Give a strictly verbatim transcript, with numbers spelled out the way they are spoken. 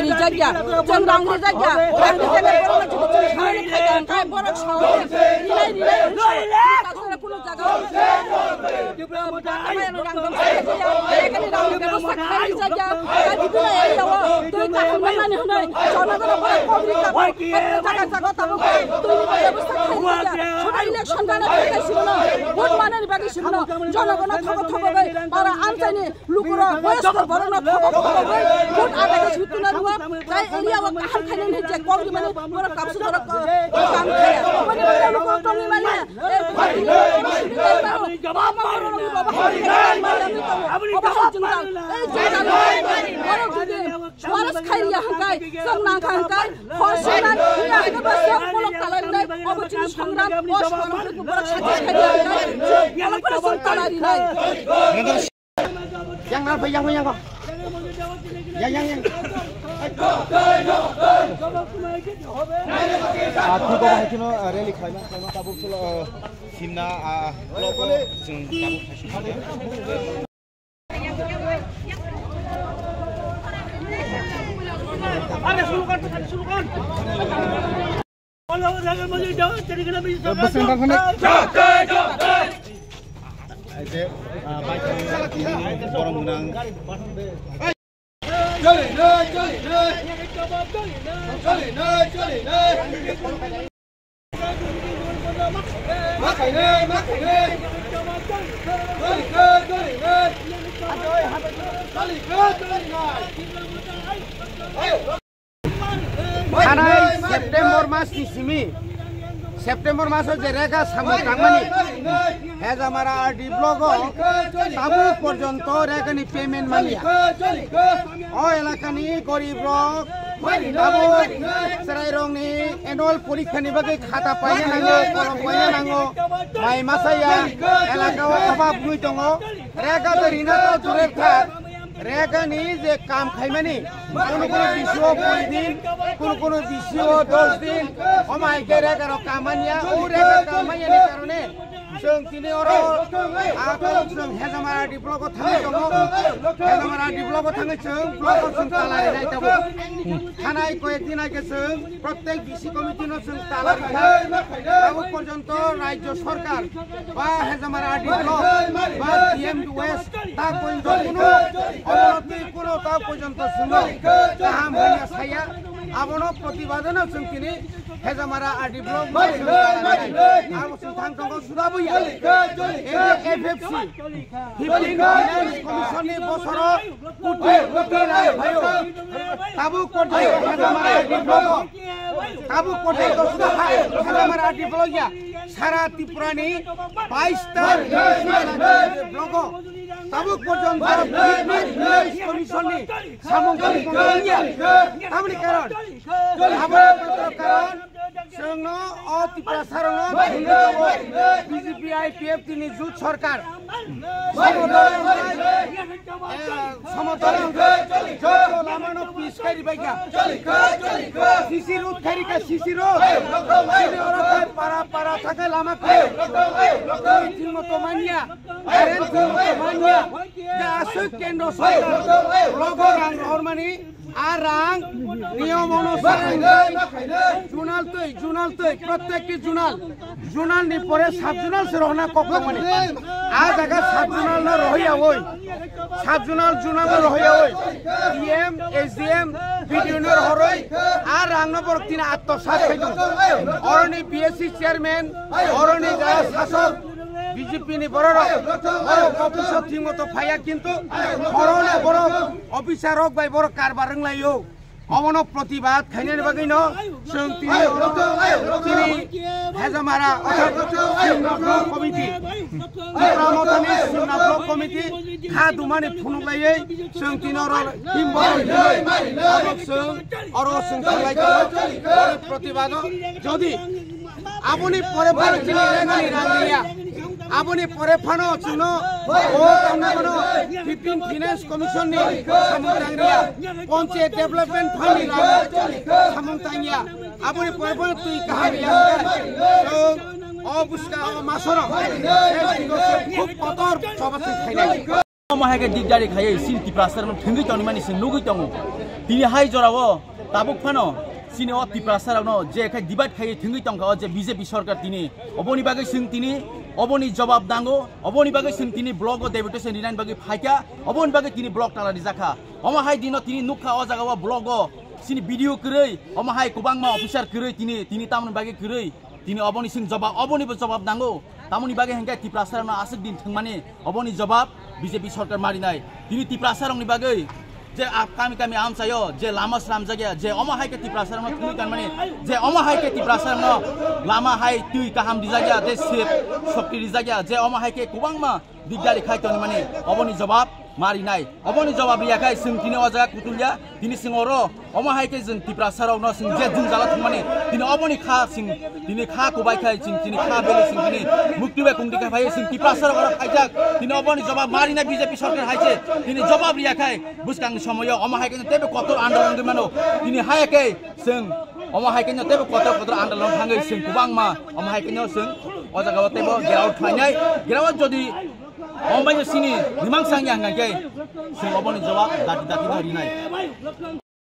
Rijak ya, chwng rang rijak ya, rang rijak ya, borok no chukuk chukuk khainani khaikha, hwnkhe borok sao khe rinai rinai hwnwi sao, takhwlai phano jaga o. Rang rok khaikha, rang rok bebostha khai rijak ya, tei bibhinno area o twi kaham nangmani hwnwi jonogono borok kok rijak, jaga jaga tabuk twi ni bebostha khai rijak ya, sabo election gana khai khai sibano, vote manani bagwi sibano, jonogono thogo thogo bai para amchaini Lukurok, boyosko borokno thobok thobogwi vote adai khe sutuna rwo, tai area o kaham khainani je kok rimani borok kapsu borok, eh, kam khaya. Oboni bagwi lukurok tongwi manya, eh, Obo hai jwngjal, eh, jwngjal, borok jodi Swaraj khai ya hwnkhe, chwng nang kha hwnkhe, khorsa nang ya hwnkhe, bo se bolok talai nai, obo chini songram, o songram borok sathi khai ya hwnkhe, bolok phano chwng talai rinai. Yang nal phai, yang phai, yang phai. Yang, yang, yang. Ah, thik obo hai kheno, ah, rally khlaima, khlaima tabuk solo, ah, simna, ah, block o chwng tabuk thaisun. Thanai September mas ni simi, September maso je rega samung tangmani, Hejamara R D block o tabuk porjonto rega ni payment manya. O elaka ni gorib rok tabuk chwrai rok ni annual porikha ni bagwi khata paina nango, kolom paina nango, mai masa ya, elaka o obab wngwi tongo. Rega to rina to durer thak, rega ni je kam khaimani, kono kono bisio kuri din, kono kono bisio dos din, omo hai khe rega rok kam manya, o rega kam manya ni karone chwng tini oro, a, chwng Hejamara R D block o thangwi tongo, Hejamara R D block o thangwi chwng block o chwng tala rinai tabuk. Thanai koyek din aike chwng Prottek B C committee no chwng tala rikha. Tabuk porjonto rajyo sorkar ba Hejamara R D block ba D M West ta porjonto kuno omonoti kuno ta porjonto chwngno kaham hwnwi saya. Abono protibadeno chwng tini Hejamara R D block no chwng tala rikha. Abo chwng thang tongo suda buya. F F C, Hippo Finance Commission ni bosoro Koti koti rang phaio. Tabuk porjonto Hejamara R D block o. Tabuk porjonto suda ha Hejamara R D block ya. Sara Tripura ni bais ta block o. Tabuk porjonto Village Commission ni samung tangmani ya. Tamni karon. Abo karon. Chwngno o Tiprasarokno thwngwi tongo B J P I P F T ni jut sorkar. Somodol wngkha, eh, somodol wngkha, joto lamano pis kari baikha. C C road kari kha, C C road. Sini oro khe para para thangkhe lama khe. Twi thwngmo tongmanya, current thwngmo tongmanya. Je aswk kendro sorkar logo rang rohormani. A rang niyom onusare hwnwi junal twi, junal twi, prottekti junal, junal ni pore sub junal se rohna kok tongmani. A jaga sub junal no rohiyawoi, sub junal, junal no rohiyawoi, D M, S D M, B D O no rohoroi, a rang no borok tini atmosat khai tongo. Oroni B S C chairman, oroni jaga sasok, B J P ni bororok, borok office o thwngmo to phaiya, kintu khoroknwi borok officer rok bai borok karbar wnglaio. Obono protibad khainani bagwino chwng tini oro tini Hejamara orthat Simna Block Committee, Tipra Mothani Simna Block Committee kha dumani phunuklaiwi chwng tini oro himborok hinwi tabuk chwng oro chwng thanglai tongo. Oro protibado jodi Aboni pore pore chini rengani rang ya. Aboni pore phano chwngno o tangna mano fifteen Finance Commission ni samung tangriya, Panchayat Development Fund ni rang samung tangya. Aboni pore phano twi kaham ya. Chwng o buska o masoro khub kotor choba se khainai. Omo hai khe dikdari khaiwi chini Tiprasarokno thwngwi tongmani chwng nugwi tongo. Tini hai jorao tabuk phano chini o Tiprasarokno je khai divide khaiwi thwngwi tongkha o je B J P sorkar tini. Oboni bagwi chwng tini oboni jobab nango, oboni bagwi chwng tini block o deputation rinani bagwi phaikha, oboni bagwi tini block tala rijakha. Omo hai dino tini nukha o jaga o block o chini B D O kwrwi, omo hai kwbangma officer kwrwi tini, tini tamoni bagwi kwrwi. Tini oboni chwng jobab, oboni bo jobab nango. Tamoni bagwi hwnkhe Tiprasarokno aswk din thwngmani, oboni jobab B J P sorkar marinai. Tini Tiprasarokni bagwi je a-, kami kami amchaio je lama slamjakya, je omo hai khe Tiprasarokno thwngwi kanmani, je omo hai khe Tiprasarokno lama hai twi kaham rijakya, je sep sokti rijakya, je omo hai khe kwbangma dikdari khai tongmani, oboni jobab marinai. Oboni jobab riya khai chwng tini o jaga kutulya, tini chwng oro omo hai khe chwng Tiprasarokno chwng je jwngjalo thwngmani, tini oboni kha chwng tini kha kubai khai chwng tini kha bele chwng tini mukti bai kungdi khai phai chwng Tiprasarok oro khaijak. Tini oboni jobab marinai B J P sorkar hai se tini jobab riya khai bwskangni somoyo omo hai khe teibo kotor andolon wngwi mano. Tini hai khe chwng omo hai khe teibo kotor kotor andolon thangwi chwng kwbangma omo hai khe chwng o jaga o teibo gerao thainai. Gerao jodi Omo bai sini nimang sang yang ngai khe, sing oboni jawab dati dati no rinai.